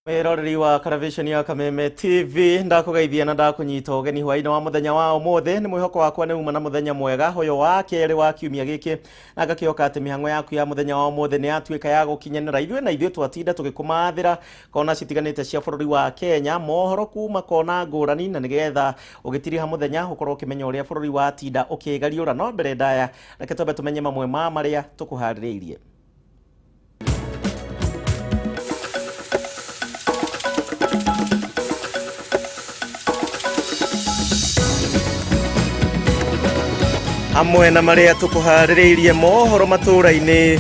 Mwĩroreri wa karavisheni ya Kameme TV, ndakũgeithia na ndakũnyita ũgeni hwaĩ-inĩ wa mũthenya wa ũmũthĩ. Nĩ mwĩhoko wakwa nĩ uma na mũthenya mwega ũyũ wa kerĩ wa kiumia gĩkĩ, na ngakĩhoka atĩ mĩhang'o yaku ya mũthenya wa ũmũthĩ nĩ yatuĩka ya gũkinyanĩra. Ithuĩ na ithuĩ twatinda tũgĩkũmathĩra kona citiganĩte cia bũrũri wa Kenya, mohoro kuma kona ngũrani, na nĩgetha ũgĩtiriha mũthenya ũkorwo ũkĩmenya ũrĩa bũrũri watinda ũkĩgariũra. No mbere ndaya, reke twambe tũmenye mamwe ma marĩa tũkũharĩrĩirie. Hamwe na marĩa tũkũharĩrĩirie, mohoro matũũra-inĩ,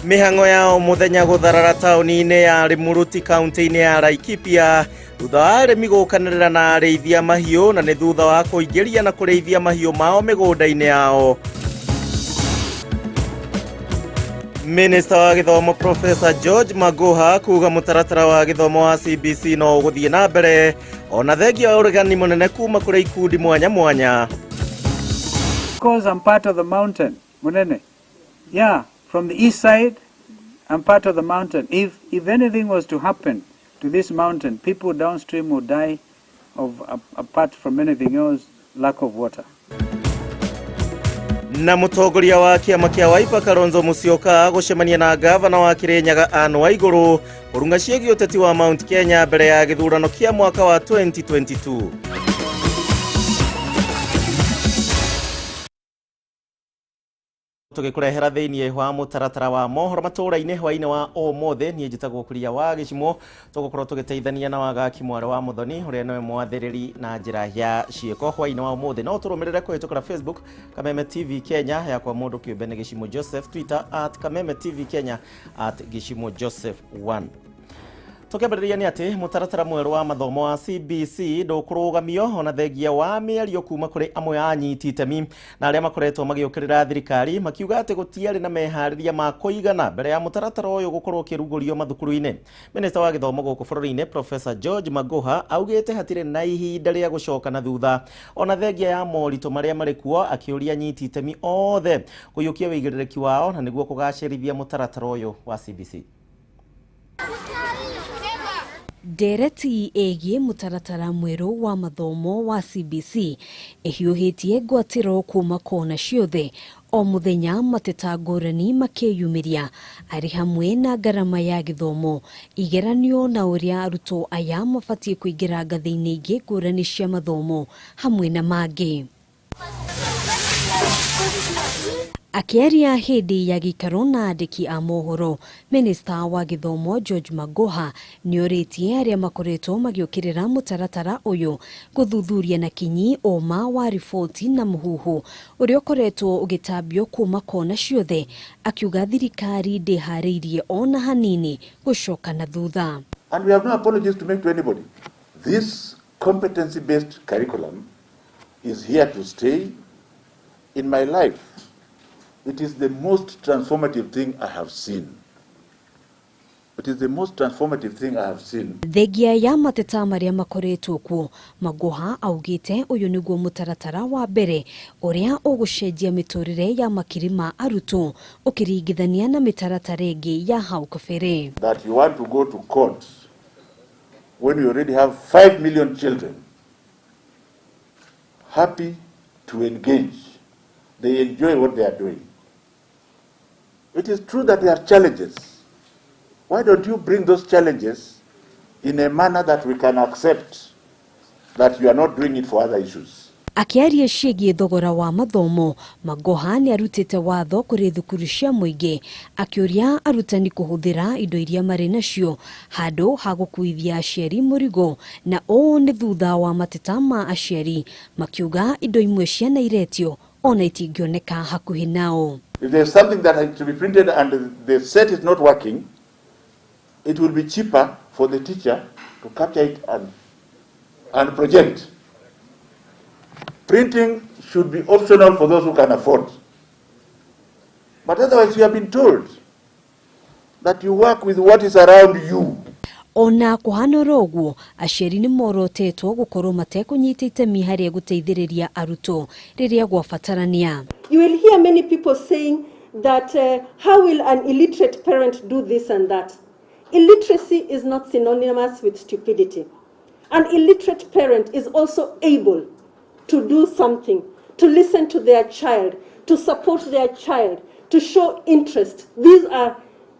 mĩhang'o ya o mũthenya gũtharara taũni-inĩ ya Rĩmuruti kaunti-inĩ ya Laikipia thutha wa arĩmi gũkanĩrĩra na arĩithia mahiũ, na nĩ thutha wa kũingĩria na kũrĩithia mahiũ mao mĩgũnda-inĩ yao. Minista wa gĩthomo Professor George Magoha kuga mũtaratara wa gĩthomo wa CBC no ũgũthiĩ na mbere ona thengia wa ũregani mũnene kuma kũrĩ ikundi mwanya mwanya. Because I'm part of the mountain, Munene. Yeah, from the east side, I'm part of the mountain. If anything was to happen to this mountain, people downstream would die of, apart from anything else, lack of water. Na mũtongoria wa kĩama kĩa Wiper Kalonzo Musyoka gũcemania na gavana wa Kirinyaga Anne Waigũrũ kũrunga ciĩgiĩ ũteti wa Mount Kenya mbere ya gĩthurano kĩa mwaka wa 2022. Tũgĩkũrehera thĩinĩ wa mũtaratara wa mohoro matũũra-inĩ hwaĩ-inĩ wa ũmũthĩ, niĩ njĩtagwo Kuria wa Gĩcimo. Tũgũkorwo tũgĩteithania na Wagaki mwarĩ wa Mũthoni ũrĩa nĩwe mwathĩrĩri na njĩra ya ciĩko hwaĩ-inĩ wa ũmũthĩ. No tũrũmĩrĩre kũhĩtũkĩra Facebook Kameme TV Kenya, yakwa mũndũ kĩũmbe nĩ Gĩcimo Joseph, Twitter @KamemeTV Kenya, @GĩcimoJoseph 1. Tũkĩambĩrĩria nĩ atĩ mũtaratara mwerũ wa mathomo wa CBC ndũkũrũgamio ona thengia wa mĩario kuma kũrĩ amwe a anyiti itemi na arĩa makoretwo magĩũkĩrĩra thirikari, makiuga atĩ gũtiarĩ na meharĩria ma kũigana mbere ya mũtaratara ũyũ gũkorwo ũkĩrugũrio mathukuru-inĩ. Minista wa gĩthomo gũkũ bũrũri-inĩ Professor George Magoha augĩte hatirĩ na ihinda rĩa gũcoka na thutha ona thengia ya moritũ marĩa marĩ kuo, akĩũria anyiti itemi othe kũiyũkia wĩigĩrĩrĩki wao na nĩguo kũgacĩrithia mũtaratara ũyũ wa CBC. Ndereti ĩgiĩ mũtaratara mwerũ wa mathomo wa CBC ĩhiũhĩtie ngwatĩro kuma kona ciothe, o mũthenya mateta ngũrani makĩyumĩria, arĩ hamwe na ngarama ya gĩthomo, igeranio, na ũrĩa arutwo aya mabatiĩ kũingĩra ngathĩ-inĩ ingĩ ngũrani cia mathomo, hamwe na mangĩ. Akĩaria hĩndĩ ya gĩikaro na andĩki a mohoro, minista wa gĩthomo George Magoha nĩorĩtie arĩa makoretwo magĩũkĩrĩra mũtaratara ũyũ gũthuthuria na kinyi ũma wa riboti na mũhuhu ũrĩa ũkoretwo ũgĩtambio kuma kona ciothe, akiuga thirikari ndĩharĩirie ona hanini gũcoka na thutha. And we have no apologies to make to anybody. This competency-based curriculum is here to stay. In my life, it is the most transformative thing I have seen. It is the most transformative thing I have seen. Thengia ya mateta marĩa makoretwo kuo, Magoha augĩte ũyũ nĩguo mũtaratara wa mbere ũrĩa ũgũcenjia mĩtũrĩre ya makiri ma arutwo ũkĩringithania na mĩtaratara ĩngĩ ya hau kabere. That you want to go to court when you already have 5 million children happy to engage. They enjoy what they are doing. It is true that there are challenges. Why don't you bring those challenges in a manner that we can accept that you are not doing it for other issues? Akĩaria ciĩgiĩ thogora wa mathomo, Magoha nĩ arutĩte watho kũrĩ thukuru cia mũingĩ, akĩũria arutani kũhũthĩra indo iria marĩ nacio handũ ha gũkuithia aciari mũrigo, na ũũ nĩ thutha wa mateta ma aciari makiuga indo imwe ciana iretio ona itingĩoneka hakuhĩ nao. If there's something that has to be printed and the set is not working, it will be cheaper for the teacher to capture it and project. Printing should be optional for those who can afford. But otherwise, you have been told that you work with what is around you. Ona kũhana oro ũguo, aciari nĩ morotetwo gũkorwo matekũnyita itemi harĩ gũteithĩrĩria arutwo rĩrĩa gwabatarania. You will hear many people saying that how will an illiterate parent do this and that? Illiteracy is not synonymous with stupidity. An illiterate parent is also able to do something, to listen to their child, to support their child, to show interest. These are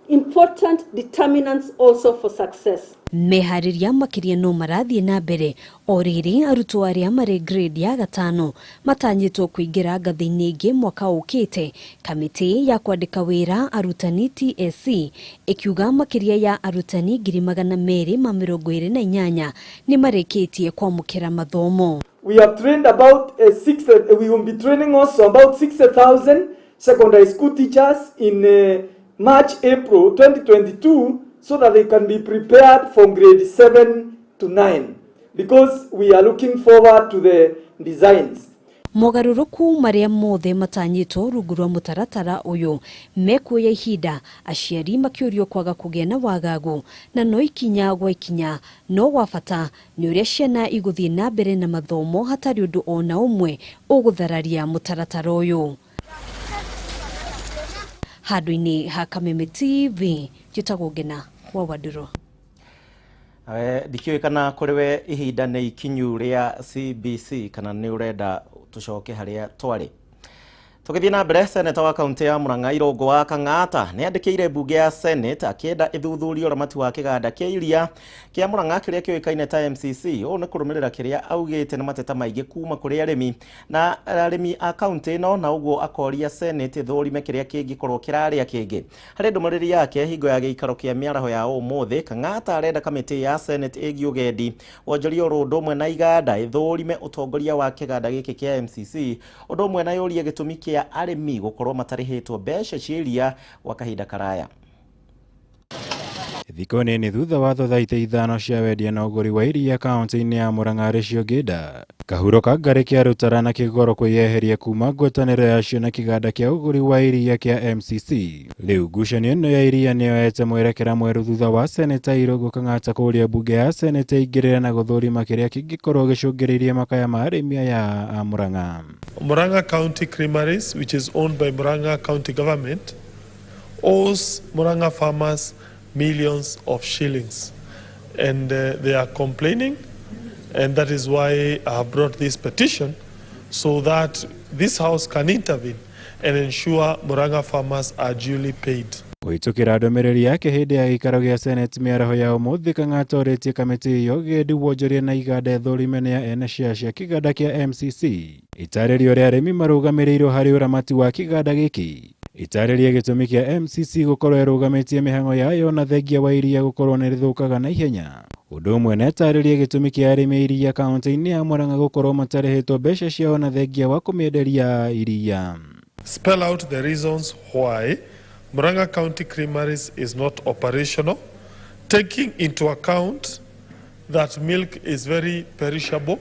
important determinants also for success. Meharĩria makĩria no marathiĩ na mbere o rĩrĩ arutwo arĩa marĩ grade ya gatano matanyĩtwo kũingĩra ngathĩ-inĩ ĩngĩ mwaka ũkĩte. Kamĩtĩ ya kwandĩka wĩra arutani TSC ĩkiuga makĩria ya arutani 228,000 nĩ marĩkĩtie kwamũkĩra mathomo. We have trained about we will be training also about 60,000 secondary school teachers in March, April 2022, so that they can be prepared from grade 7 to 9, because we are looking forward to the designs. Mogarũrũku marĩa mothe matanyĩtwo rungu rwa mũtaratara ũyũ mekuoya ihinda, aciari makĩũrio kwaga kũgĩa na wagagu na no ikinya gwa ikinya, no wa bata nĩ ũrĩa ciana igũthiĩ na mbere na mathomo hatarĩ ũndũ ona ũmwe ũgũthararia mũtaratara ũyũ. Handũ-inĩ ha Kameme TV, njĩtagwo Ngena wa Wandũrũ. Ndikĩũĩ kana kũrĩ we ihinda nĩ ikinyu rĩa CBC kana nĩ ũrenda tũcoke harĩa twarĩ. Tũgĩthiĩ na mbere, seneta wa kaunti ya Murang'a Irũngũ wa Kang'ata nĩ andĩkĩire mbunge ya Senate akĩenda ĩthuthurie ũramati wa kĩganda kĩa iria kĩa Murang'a kĩrĩa kĩũĩkaine ta MCC. Ũũ nĩ kũrũmĩrĩra kĩrĩa augĩte nĩ mateta maingĩ kuma kũrĩ arĩmi na arĩmi a kaunti ĩno, na ũguo akoria Senate ĩthũrime kĩrĩa kĩngĩkorwo kĩrarĩa kĩngĩ. Harĩ ndũmĩrĩri yake hingo ya gĩikaro kĩa mĩaraho ya ũmũthĩ, Kang'ata arenda kamĩtĩ ya Senate ĩgiĩ ũgendi, wonjoria oro ũndũ ũmwe na iganda ĩthũrime ũtongoria wa kĩganda gĩkĩ kĩa MCC, ũndũ ũmwe na yũrie gĩtũmi kĩa arĩmi gũkorwo matarĩhĩtwo mbeca cia iria gwa kahinda karaya. Thikũ nini thutha wa thothaitĩ ithano cia wendia na ũgũri wa iria kaunti-inĩ ya Murang'a Rĩciũngĩnda, kahuro ka ngarĩ kĩa Rutara na Kĩgoro kwĩyeheria kuma ngwatanĩro yacio na kĩganda kĩa ũgũri wa iria kĩa MCC. Rĩu ngucanio ĩno ya iria nĩyoete mwerekera mwerũ thutha wa seneta Irũngũ Kang'ata kũũria mbunge ya Senate ĩingĩrĩre na gũthũrima kĩrĩa kĩngĩkorwo gĩcũngĩrĩirie makaya ma arĩmi aya a Murang'a. Murang'a County Creameries, which is owned by Murang'a County Government, owes Murang'a farmers millions of shillings, and they are complaining, and that is why I have brought this petition so that this house can intervene and ensure Murang'a farmers are duly paid. Kũhĩtũkĩra ndũmĩrĩri yake hĩndĩ ya gĩikaro gĩa Senate mĩaraho ya ũmũthĩ, Kang'ata orĩtie kamĩtĩ ĩyo ũgendi, wonjoria na iganda ĩthũrime nĩ ya ene share cia kĩganda kĩa MCC, ĩtarĩrie ũrĩa arĩmi marũgamĩrĩirwo harĩ ũramati wa kĩganda gĩkĩ, ĩtarĩrie gĩtũmi kĩa MCC gũkorwo ĩrũgamĩtie mĩhang'o yayo na thengia wa iria gũkorwo nĩ rĩthũkaga na ihenya, ũndũ ũmwe na ĩtarĩrie gĩtũmi kĩa arĩmi a iria kaunti-inĩ ya Murang'a gũkorwo matarĩhĩtwo mbeca ciao na thengia wa kũmĩenderia iria. Spell out the reasons why Murang'a County Creameries is not operational, taking into account that milk is very perishable.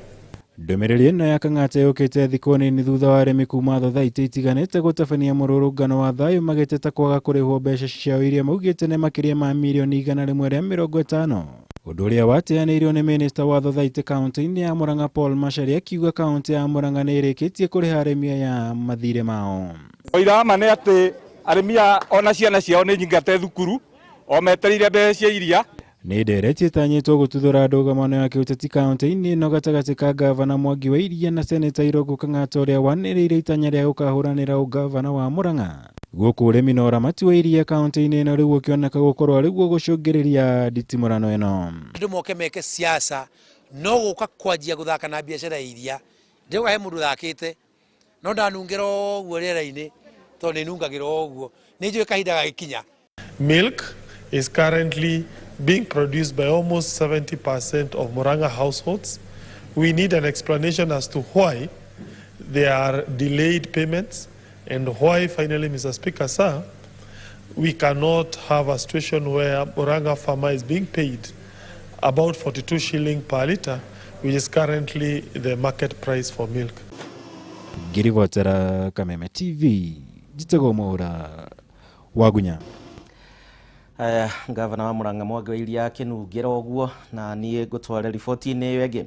Ndũmĩrĩri ĩno ya Kang'ata yũkĩte thikũ nini thutha wa arĩmi kuma thothaitĩ itiganĩte gũtabania mũrũrũngano wa thayũ magĩteta kwaga kũrĩhwo mbeca ciao iria maugĩte nĩ makĩria ma mirioni 150, ũndũ ũrĩa wateanĩirio nĩ minista wa thothaitĩ kaunti-inĩ ya Murang'a Paul Macharia akiuga kaunti ya Murang'a nĩ ĩrĩkĩtie kũrĩha arĩmi aya mathirĩ mao. Ũira ma nĩ atĩ arĩmi aya ona ciana ciao nĩ nyingate thukuru o metereire mbeca cia iria. Nĩ ndereti ĩtanyĩtwo gũtuthũra ndũgamano ya kĩũteti kaunti-inĩ ĩno gatagatĩ ka ngavana Mwangi wa Iria na seneta Irũngũ Kang'ata ũrĩa wanĩrĩire itanya rĩa gũkahũranĩra ũngavana wa Murang'a. Gũkũ ũrĩmi na ũramati wa iria kaunti-inĩ ĩno rĩu ũkĩoneka gũkorwo arĩguo gũcũngĩrĩria nditimũrano ĩno. Andũ moke meke siasa no gũka kwanjia gũthaka na biacara ya iria, ndĩrauga he mũndũ ũthakĩte no ndanungĩra ũguo rĩera-inĩ tondũ nĩ nungagĩra ũguo, nĩ njũĩ kahinda gagĩkinya. Milk is currently being produced by almost 70% of Murang'a households. We need an explanation as to why there are delayed payments and why, finally, Mr. Speaker, sir, we cannot have a situation where Murang'a farmer is being paid about 42 shilling per litre, which is currently the market price for milk. Ngĩribotera Kameme TV, njĩtagwo Mwaũra Wagunya. Aya, ngavana wa Murang'a Mwangi wa Iria akĩnungĩra ũguo, na niĩ ngũtware riboti-inĩ ĩyo ĩngĩ.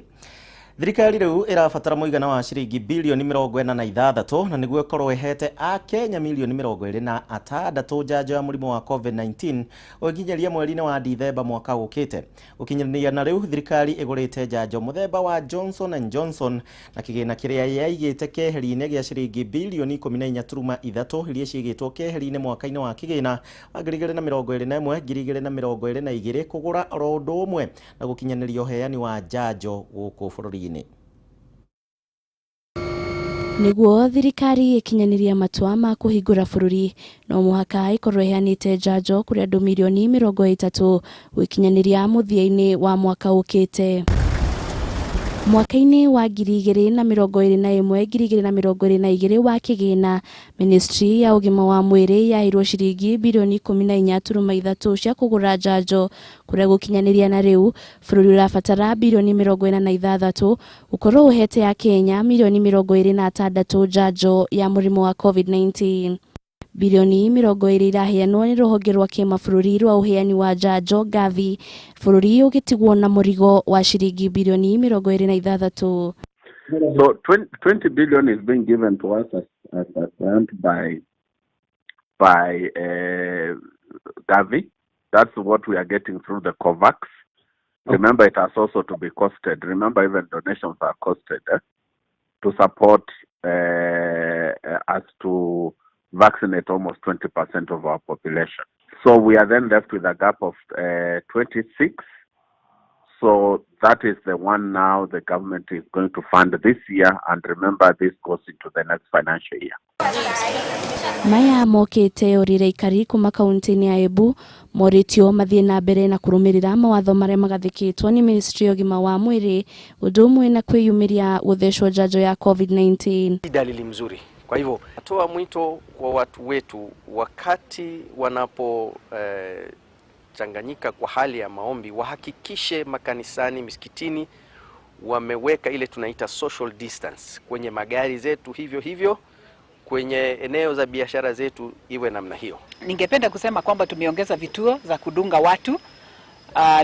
Thirikari rĩu ĩrabatara mũigana wa ciringi bilioni 46 na nĩguo ĩkorwo ĩhete Akenya milioni 26 njanjo ya mũrimũ wa COVID-19 ũgĩkinyaria mweri-inĩ wa Dithemba mwaka ũkĩte. Gũkinyanĩria na rĩu thirikari ĩgũrĩte njanjo mũthemba wa Johnson and Johnson na kĩgĩna kĩrĩa yaigĩte keheri-inĩ gĩa ciringi bilioni 14.3 iria ciigĩtwo keheri-inĩ mwaka-inĩ wa kĩgĩna wa 2021 2022 kũgũra oro ũndũ ũmwe na gũkinyanĩria ũheani wa njanjo gũkũ bũrũri-inĩ. Nĩguo thirikari ĩkinyanĩria matua ma kũhingũra bũrũri no mũhaka ĩkorwo ĩheanĩte njanjo kũrĩ andũ milioni 30 gũkinyanĩria mũthia-inĩ wa mwaka ũkĩte. Mwaka-inĩ wa 2021 2022 wa kĩgĩna, Ministry ya ũgima wa mwĩrĩ yaheirwo ciringi bilioni 14.3 cia kũgũra njanjo kũrĩa gũkinyanĩria na rĩu bũrũri ũrabatara bilioni 46 gũkorwo ũhete Akenya milioni 26 njanjo ya mũrimũ wa COVID-19. Bilioni 20 iraheanwo nĩ rũhonge rwa kĩmabũrũri rwa ũheani wa njanjo Gavi, bũrũri ũgĩtigwo na mũrigo wa ciringi bilioni 26. So 20 billion is being given to us as a grant by Gavi. That's what we are getting through the COVAX. Okay. Remember, it has also to be costed. Remember, even donations are costed to support us to vaccinate almost 20% of our population. So we are then left with a gap of 26. So that is the one now the government is going to fund this year. And remember, this goes into the next financial year. Maya mokĩte ũrĩra ikari kuma kaunti-inĩ ya Embu morĩtio mathiĩ na mbere na kũrũmĩrĩra mawatho marĩa magathĩkĩtwo nĩ Ministry ya ũgima wa mwĩrĩ ũndũ ũmwe na kwĩyumĩria gũthecwo njanjo ya COVID-19. Dalili mzuri. Kwa hivyo natoa mwito kwa watu wetu wakati wanapo changanyika kwa hali ya maombi wahakikishe makanisani, misikitini wameweka ile tunaita social distance, kwenye magari zetu hivyo hivyo, kwenye eneo za biashara zetu iwe namna hiyo. Ningependa kusema kwamba tumeongeza vituo za kudunga watu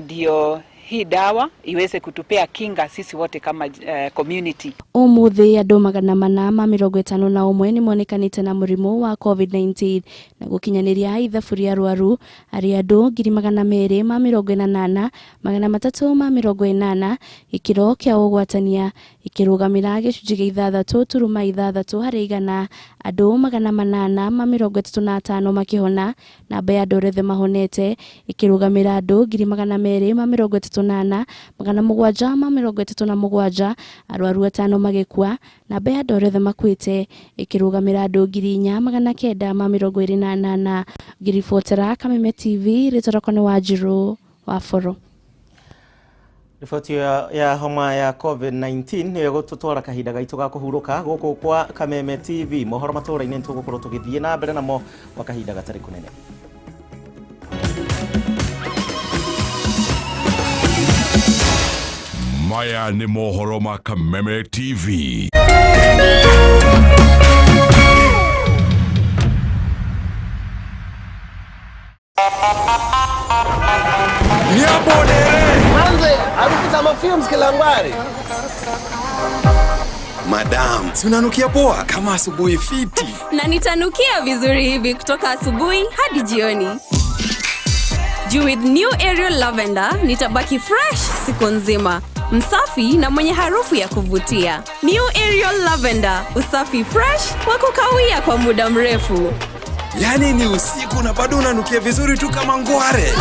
ndio hii dawa iweze kutupea kinga sisi wote kama community. Umuthi andu 451 nĩmonekanĩte na mũrimũ wa COVID-19 na gũkinyanĩria ithabu rĩa arwaru arĩa andũ 288 380 gĩkĩro kĩa ũgwatania gĩkĩrũgamĩra gĩcunjĩ gĩa 6.6 harĩ igana, andũ 835 makĩhona, namba ya andũ othe mahonete ĩkĩrũgamĩra andũ 238 737, arwaru 5 magĩkua, namba ya andũ othe makuĩte ĩkĩrũgamĩra andũ 4928. Ngiribotera Kameme TV, rĩtwa rĩakwa nĩ Wanjirũ wa Boro. Riboti ya homa ya COVID-19 nĩyo ĩgũtũtwara kahinda gaitũ ga kũhurũka gũkũ kwa Kameme TV. Mohoro matũũra-inĩ nĩtũgũkorwo tũgĩthiĩ na mbere namo kwa kahinda gatarĩ kũnene. Maya ni mohoro ma Kameme TV. Manze, harufu za mafilms kilangwari. Madam, si unanukia poa kama asubuhi fiti. Na nitanukia vizuri hivi kutoka asubuhi hadi jioni. Juu with new Ariel Lavender, nitabaki fresh siku nzima. Msafi na mwenye harufu ya kuvutia. New Ariel Lavender, usafi fresh wa kukawia kwa muda mrefu. Yani ni usiku na bado unanukia vizuri tu kama ngware.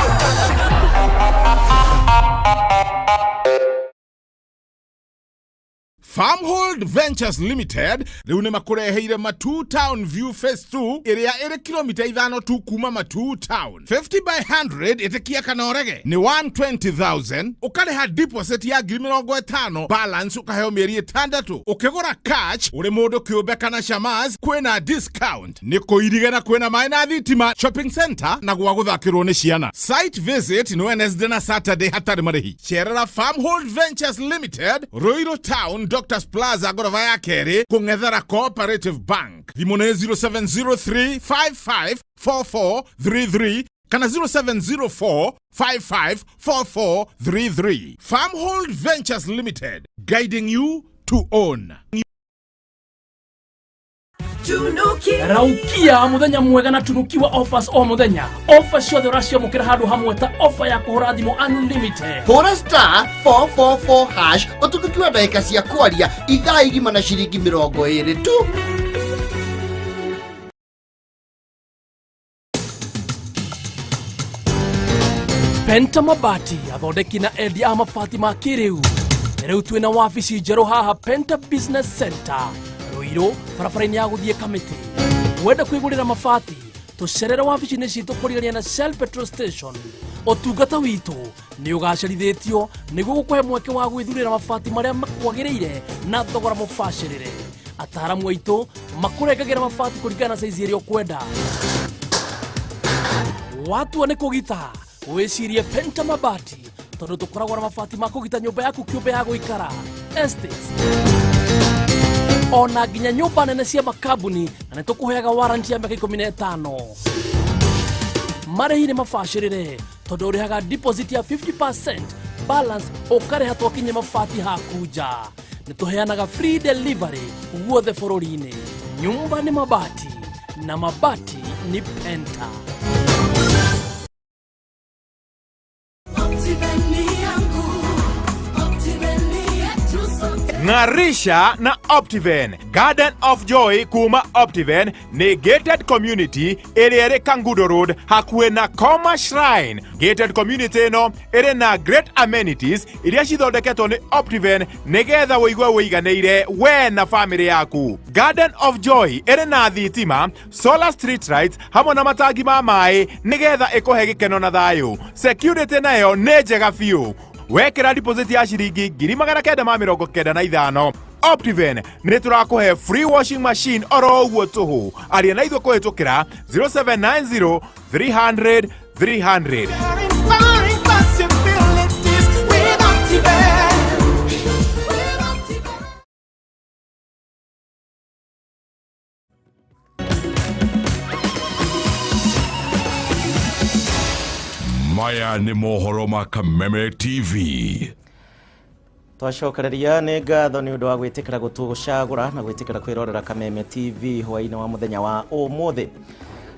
Farmhold Ventures Limited rĩu nĩ makũreheire Matuu Town View Phase 2 ĩrĩa ĩrĩ kilomita 5 tu kuma Matuu Town. 50 by 100 ĩtĩkia kana ũrege nĩ 120,000, ũkarĩha deposit ya 50,000, balance ũkaheo mĩeri 6. Ũkĩgũra cash ũrĩ mũndũ kĩũmbe kana shamas kwĩna discount. Nĩ kũirige na kwĩna maĩ na thitima, shopping center na gwa gũthakĩrwo nĩ ciana. Site visit nĩ Wednesday na Saturday hatarĩ marĩhi. Cerera Farmhold Ventures Limited, Ruiru Town, Doctors Plaza, gorofa ya kerĩ, kũng'ethera Cooperative Bank. Thimũ nĩ 0703 554433 Kana 0704 554433. Farmhold Ventures Limited, guiding you to own. Raukia muthenya mwega na tunukiwa offers o muthenya. Offer ciothe ũraciamũkĩra handũ hamwe ta offer ya kũhũra thimũ unlimited. Hũra star 444 hash ũtunukiwa ndagĩka cia kwaria ithaa igima na ciringi 20 tu. Penta Mabati, athondeki na endia a mabati ma kĩrĩu. Rĩu twĩna wabici njerũ haha Penta Business Center, Ruiru, barabara-inĩ ya gũthiĩ Kamĩtĩ. Wenda kwĩgũrĩra mabati, tũcerere wabici-inĩ citũ kũrigania na Shell Petrol Station. Ũtungata witũ nĩ ũgacĩrithĩtio nĩguo gũkũhe mweke wa gwĩthurĩra mabati marĩa makwagĩrĩire na thogora mũbacĩrĩre. Ataaramu aitũ makũrengagĩra mabati kũringana na saizi ĩrĩa ũkwenda. Watua nĩ kũgita, wĩcirie Penta Mabati, tondũ tũkoragwo na mabati ma kũgita nyũmba yaku kĩũmbe ya gũikara, estates, ona nginya nyũmba nene cia makambuni, na nĩ tũkũheaga warranty ya mĩaka 15. Marĩhi nĩ mabacĩrĩre tondũ ũrĩhaga deposit ya 50%, balance ũkarĩha twakinyia mabati haku nja. Nĩ tũheanaga free delivery guothe bũrũri-inĩ. Nyumba nĩ mabati na mabati nĩ Penta. Ng'arisha na Optiven. Garden of Joy kuma Optiven nĩ gated community ĩrĩa ĩrĩ Kangudo Road hakuhĩ na Koma Shrine. Gated community ĩno ĩrĩ na great amenities iria cithondeketwo nĩ Optiven nĩgetha wĩigue wĩiganĩire we na famĩlĩ yaku. Garden of Joy ĩrĩ na thitima, solar street lights hamwe na matangi ma maĩ nĩgetha ĩkũhe gĩkeno na thayũ. Security nayo nĩ njega biũ. Wekĩra deposit ya ciringi 995, Optiven nĩ tũrakũhe free washing machine oro ũguo tũhũ. Aria na ithuĩ kũhĩtũkĩra 0790 300 300. Inspiring possibilities with Optiven. Maya nĩ mohoro ma Kameme TV. Twacokereria nĩ ngatho nĩ ũndũ wa gwĩtĩkĩra gũtũcagũra na gwĩtĩkĩra kwĩrorera Kameme TV hwaĩ-inĩ wa mũthenya wa ũmũthĩ.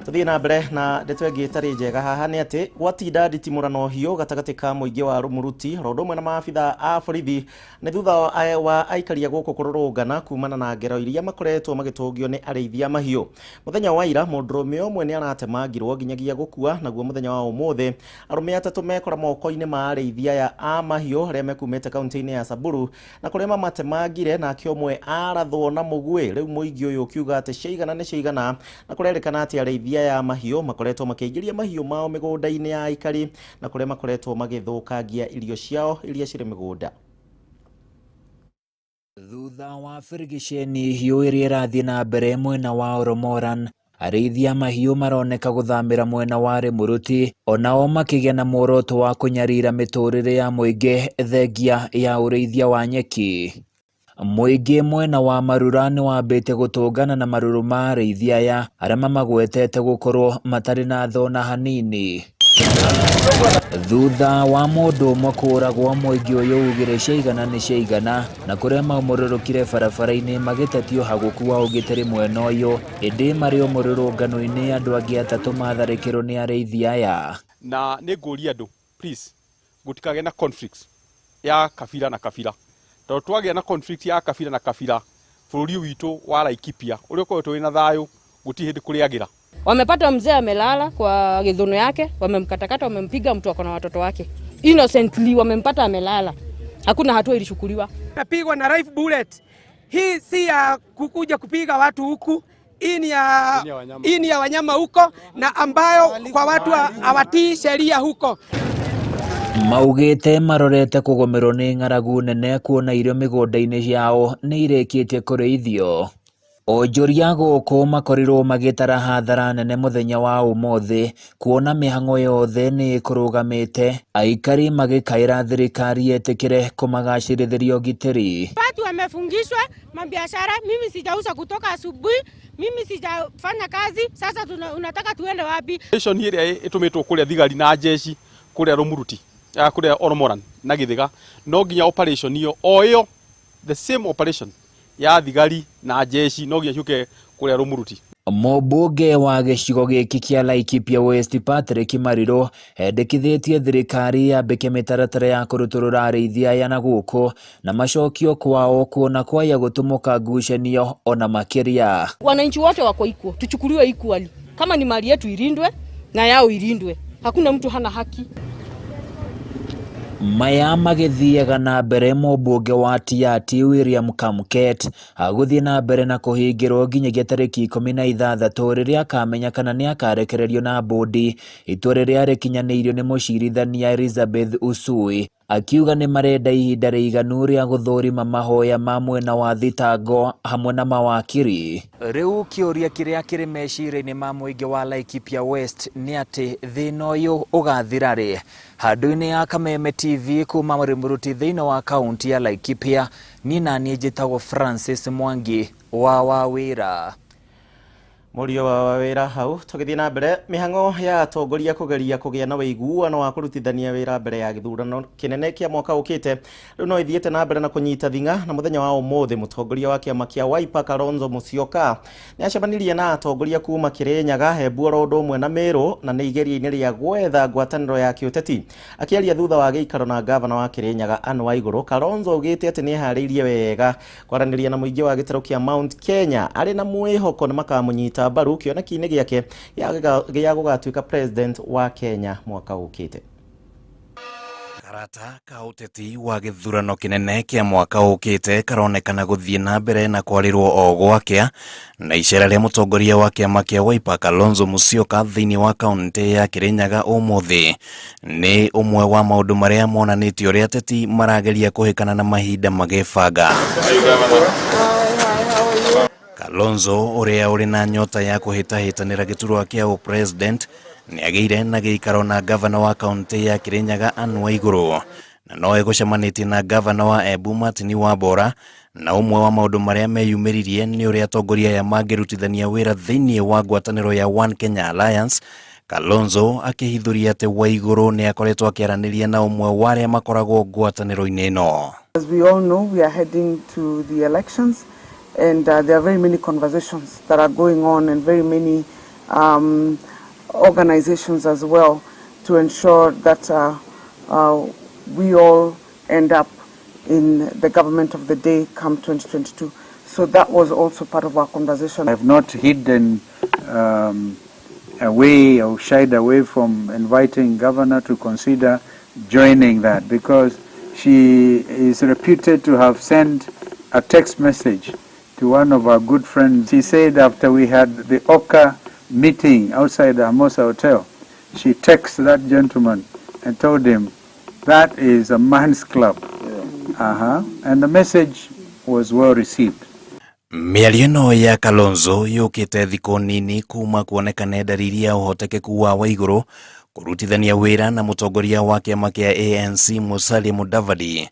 Tũthiĩ na mbere na ndeto ĩngĩ ĩtarĩ njega haha nĩ atĩ gwatinda nditimũrano hiũ gatagatĩ ka mũingĩ wa Rũmũruti oro ũndũ ũmwe na maabitha a borithi nĩ thutha wa aikaria gũkũ kũrũrũngana kumana na ngero iria makoretwo magĩtũngio nĩ arĩithia mahiũ. Mũthenya wa ira mũndũrũme ũmwe nĩ aratemangirwo nginyagia gũkua, naguo mũthenya wa ũmũthĩ arũme atatũ mekora moko-inĩ ma arĩithia aya a mahiũ arĩa mekumĩte kaunti-inĩ ya Samburu na kũrĩa mamatemangire, nake ũmwe arathwo na mũguĩ. Rĩu mũingĩ ũyũ ũkiuga atĩ ciaigana nĩ ciaigana, na kũrerĩkana atĩ arĩithia ya mahiũ makoretwo makĩingĩria mahiũ mao mĩgũnda-inĩ ya aikari na kũrĩa makoretwo magĩthũkangia irio ciao iria cirĩ mĩgũnda. Thutha wa birigiceni hiũ ĩrĩa ĩrathiĩ na mbere mwena wa Oromoran, arĩithia mahiũ maroneka gũthamĩra mwena wa Rĩmũrũti, onao makĩgĩa na muoroto wa kũnyarira mĩtũrĩre ya mũingĩ thengia ya ũrĩithia wa nyeki. Mũingĩ mwena wa Marura nĩwambĩte gũtũngana na marũrũ ma arĩithia aya arĩa mamagwetete gũkorwo matarĩ na thona hanini. Thutha wa mũndũ ũmwe kũũragwo, mũingĩ ũyũ ugire ciaigana nĩ ciaigana, na kũrĩa maumũrũrũkire barabara-inĩ magĩtetio hagũkua ũgitĩri mwena ũyũ, ĩndĩ marĩ o mũrũrũngano-inĩ andũ angĩ atatũ matharĩkĩrwo nĩ arĩithia aya. Na nĩ ngũria andũ, please, gũtikagĩe na conflicts ya kabira na kabira, tondũ twagĩa na conflict ya kabira na kabira, bũrũri witũ wa Laikipia ũrĩa ũkoretwo wĩna thayũ gũtirĩ hĩndĩ kũrĩagĩra. Wamepata mzee amelala kwa githuno yake, wamemkatakata, wamempiga mtu ako na watoto wake. Innocently wamempata amelala. Hakuna hatua ilichukuliwa. Napigwa na rifle bullet. Hii si ya kukuja kupiga watu huku. Hii ni ya wanyama huko, na ambayo kwa watu hawatii sheria huko. Maugĩte marorete kũgũmĩrwo nĩ ng'aragu nene kuona irio mĩgũnda-inĩ yao nĩ irĩkĩtie kũrĩithio. Onjoria gũkũ makorirwo magĩtara hathara nene mũthenya wa ũmũthĩ kuona mĩhang'o yothe nĩ ĩkũrũgamĩte, aikari magĩkaĩra thirikari ĩtĩkĩre kũmagacĩrithĩria ũgitĩri. Watu wamefungishwa mabiashara, mimi sijauza kutoka asubuhi, mimi sijafanya kazi. Sasa unataka tuende wapi? Operation ĩrĩa ĩtũmĩtwo kũrĩa thigari na jeshi kũrĩa Rũmuruti, kũrĩa Oromoran na Gĩthĩga, no nginya operation ĩyo o ĩyo the same operation ya thigari na jeshi no nginya ciũke kũrĩa Rũmuruti. Mũmbunge wa gĩcigo gĩkĩ kĩa Laikipia West Patrick Mariru endekithĩtie thirikari yambĩke mĩtaratara ya kũrutũrũra arĩithi aya na gũkũ na macokio kwao kuona kwaya gũtumũka ngucanio ona makĩria. Wananchi wote wako equal, tuchukuliwe equally. Kama ni mali yetu ilindwe na yao ilindwe. Hakuna mtu hana haki. Maya magĩthiaga na mbere mũmbunge wa Tiaty William Kamket agũthiĩ na mbere na kũhingĩrwo nginyagia tarĩki 16 rĩrĩa akamenya kana nĩ akarekererio na bũndi, itua rĩrĩa rĩkinyanĩirio nĩ mũcirithania Elizabeth Usui akiuga nĩ marenda ihinda rĩiganu rĩa gũthũrima mahoya ma mwena wa thitango hamwe na mawakiri. Rĩu kĩũria kĩrĩa kĩrĩ meciria-inĩ ma mũingĩ wa Laikipia West nĩ atĩ thĩna ũyũ ũgathira rĩ? Handũ-inĩ ya Kameme TV kuma Rĩmũruti thĩinĩ wa kaunti ya Laikipia, niĩ naniĩ njĩtagwo Francis Mwangi wa Wawĩra. Mũriũ wa Wawĩra hau tũgĩthiĩ na mbere mĩhang'o ya atongoria kũgeria kũgĩa na ũiguano wa kũrutithania wĩra mbere ya gĩthurano kĩnene kĩa mwaka ũkĩte rĩu no ĩthiĩte na mbere na kũnyita thing'a na mũthenya wa ũmũthĩ mũtongoria wa kĩama kĩa Wiper Kalonzo Musyoka nĩ acemanirie na atongoria kuma Kĩrĩnyaga, Embu oro ũndũ ũmwe na Meru na nĩ igeria-inĩ rĩa gwetha ngwatanĩro ya kĩũteti. Akĩaria thutha wa gĩikaro na ngavana wa Kĩrĩnyaga Anne Waigũrũ, Kalonzo augĩte atĩ nĩeharĩirie wega kwaranĩria na mũingĩ wa gĩtarũ kĩa Mount Kenya arĩ na mwĩhoko nĩ makamũnyita mbaru kĩoneki-inĩ gĩake gĩa gũgatuĩka president wa Kenya mwaka ũkĩte. Karata ka ũteti wa gĩthurano kĩnene kĩa mwaka ũkĩte karonekana gũthiĩ na mbere na kwarĩrwo o gwakĩa na icera rĩa mũtongoria wa kĩama kĩa Wiper Kalonzo Musyoka thĩinĩ wa kaunti ya Kĩrĩnyaga ũmũthĩ nĩ ũmwe wa maũndũ marĩa monanĩtio ũrĩa ateti marageria kũhĩkana na mahinda magĩbanga. Kalonzo ũrĩa ũrĩ na nyota ya kũhĩtahĩtanĩra gĩturwa kĩa ũpresident nĩagĩire na gĩikaro na gavana wa kaunti ya Kĩrĩnyaga Anne Waigũrũ na no egũcemanĩtie na gavana wa Embu Martin Wambora na ũmwe wa maũndũ marĩa meyumĩririe nĩ ũrĩa atongoria aya mangĩrutithania wĩra thĩinĩ wa ngwatanĩro ya One Kenya Alliance. Kalonzo akĩhithũria atĩ Waigũrũ nĩ akoretwo akĩaranĩria na ũmwe wa arĩa makoragwo ngwatanĩro-inĩ ĩno. As we all know, we are heading to the elections and there are very many conversations that are going on and very many organizations as well to ensure that we all end up in the government of the day come 2022. So that was also part of our conversation. I have not hidden away or shied away from inviting governor to consider joining that, because she is reputed to have sent a text message to one of our good friends. She said after we had the OCA meeting outside the Amosa Hotel, she texted that gentleman and told him, that is a man's club. Yeah. And the message was well received. Mĩario ĩno ya Kalonzo yũkĩte thikũ nini kuma kuonekane ndariri ya ũhotekeku wa Waigũrũ kũrutithania wĩra na mũtongoria wa kĩama kĩa ANC Musalia Mudavadi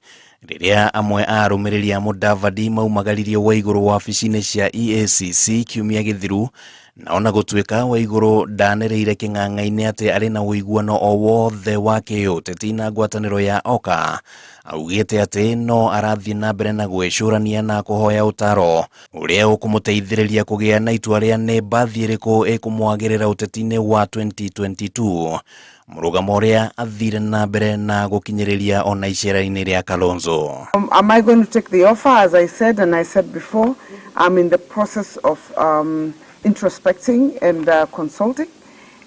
rĩrĩa amwe a arũmĩrĩri a Mudavadi maumagaririe Waigũrũ wabici-inĩ cia EACC kiumia gĩthiru na ona gũtuĩka Waigũrũ ndanĩrĩire kĩng'ang'a-inĩ atĩ arĩ na ũiguano o wothe wa kĩũteti na ngwatanĩro ya OKA, augĩte atĩ no arathiĩ na mbere na gwĩcũrania na kũhoya ũtaro ũrĩa ũkũmũteithĩrĩria kũgĩa na itua rĩa nĩ mbathi ĩrĩkũ ĩkũmwagĩrĩra ũteti-inĩ wa 2022, mũrũgamo ũrĩa athire na mbere na gũkinyĩrĩria ona icera-inĩ rĩa Kalonzo. Am I going to take the offer? As I said, and I said before, I'm in the process of introspecting and consulting,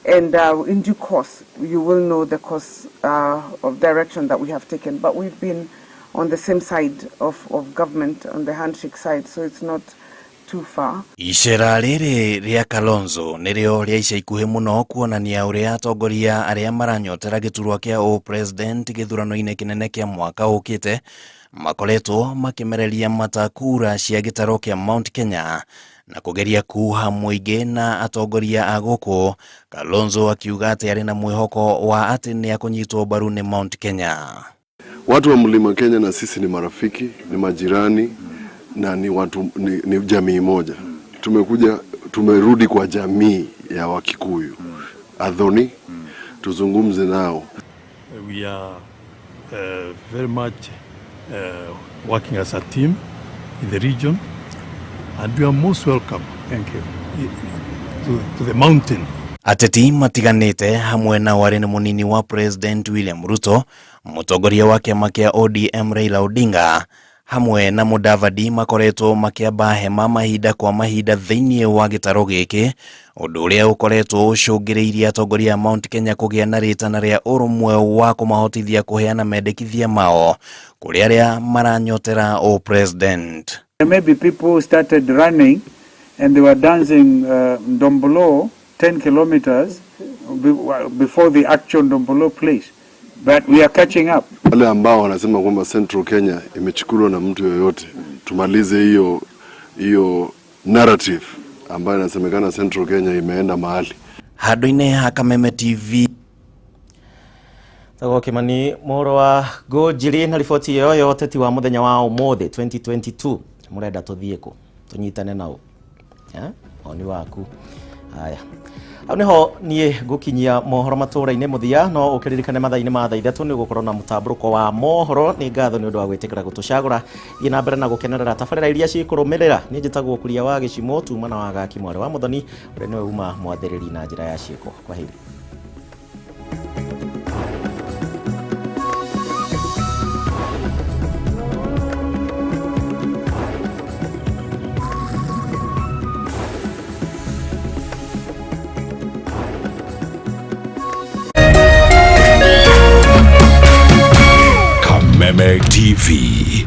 and in due course you will know the course of direction that we have taken. But we've been on the same side of government, on the handshake side, so it's not too far. Icera rĩrĩ rĩa Kalonzo nĩrĩo rĩa ica ikuhĩ mũno kuonania ũrĩa atongoria arĩa maranyotera gĩturwa kĩa ũpresident gĩthurano-inĩ kĩnene kĩa mwaka ũkĩte makoretwo makĩmereria mata kura cia gĩtaro kĩa Mount Kenya Na kũgeria kuha mũingĩ na atongoria a gũkũ. Kalonzo akiuga atĩ arĩ na mwĩhoko wa atĩ nĩ akũnyitwo mbaru nĩ Mount Kenya. Watu wa Mlima Kenya na sisi ni marafiki, ni majirani na ni watu, ni jamii moja. Tumekuja, tumerudi kwa jamii ya Wakikuyu. Athoni, tuzungumze nao. We are very much working as a team in the region, and you are most welcome. Thank you. To the mountain. Ateti matiganĩte hamwe na warĩ nĩ mũnini wa President William Ruto, mũtongoria wa kĩama kĩa ODM Raila Odinga hamwe na Mudavadi makoretwo makĩamba hema mahinda kwa mahinda thĩinĩ wa gĩtarũ gĩkĩ, ũndũ ũrĩa ũkoretwo ũcũngĩrĩirie atongoria a Mount Kenya kũgĩa na rĩtana rĩa ũrũmwe wa kũmahotithia kũheana mendekithia mao kũrĩ arĩa maranyotera ũ-president. There may be people who started running and they were dancing Ndombolo 10 kilometers before the actual Ndombolo place. But we are catching up. Wale ambao wanasema kwamba Central Kenya imechukuliwa na mtu yoyote, tumalize hiyo narrative ambayo inasemekana Central Kenya imeenda mahali. Handũ-inĩ ha Kameme TV. Tagwo Kimani mũrũ wa Ngũnjiri na riboti ĩyo ya ũteti wa mũthenya wa ũmũthĩ 2022. Mũrenda tũthiĩ kũ tũnyitane nao, woni waku. Haya, hau niho niĩ ngũkinyia mohoro matũra-inĩ mũthia, no ũkĩririkane mathaa-inĩ ma thaa 3 nĩ ũgũkorwo na mũtambũrũko wa mohoro. Nĩ ngatho nĩ ũndũ wa gwĩtĩkĩra gũtũcagũra. Thiĩ na mbere na gũkenerera tabarĩra iria cikũrũmĩrĩra. Niĩ njĩtagwo Kuria wa Gĩcimo, tuma na Wagaki mwarĩ wa Mũthoni, ũrĩa nĩwe uma mwathĩrĩri na njĩra ya ciĩko. Kwaheri. Kameme TV.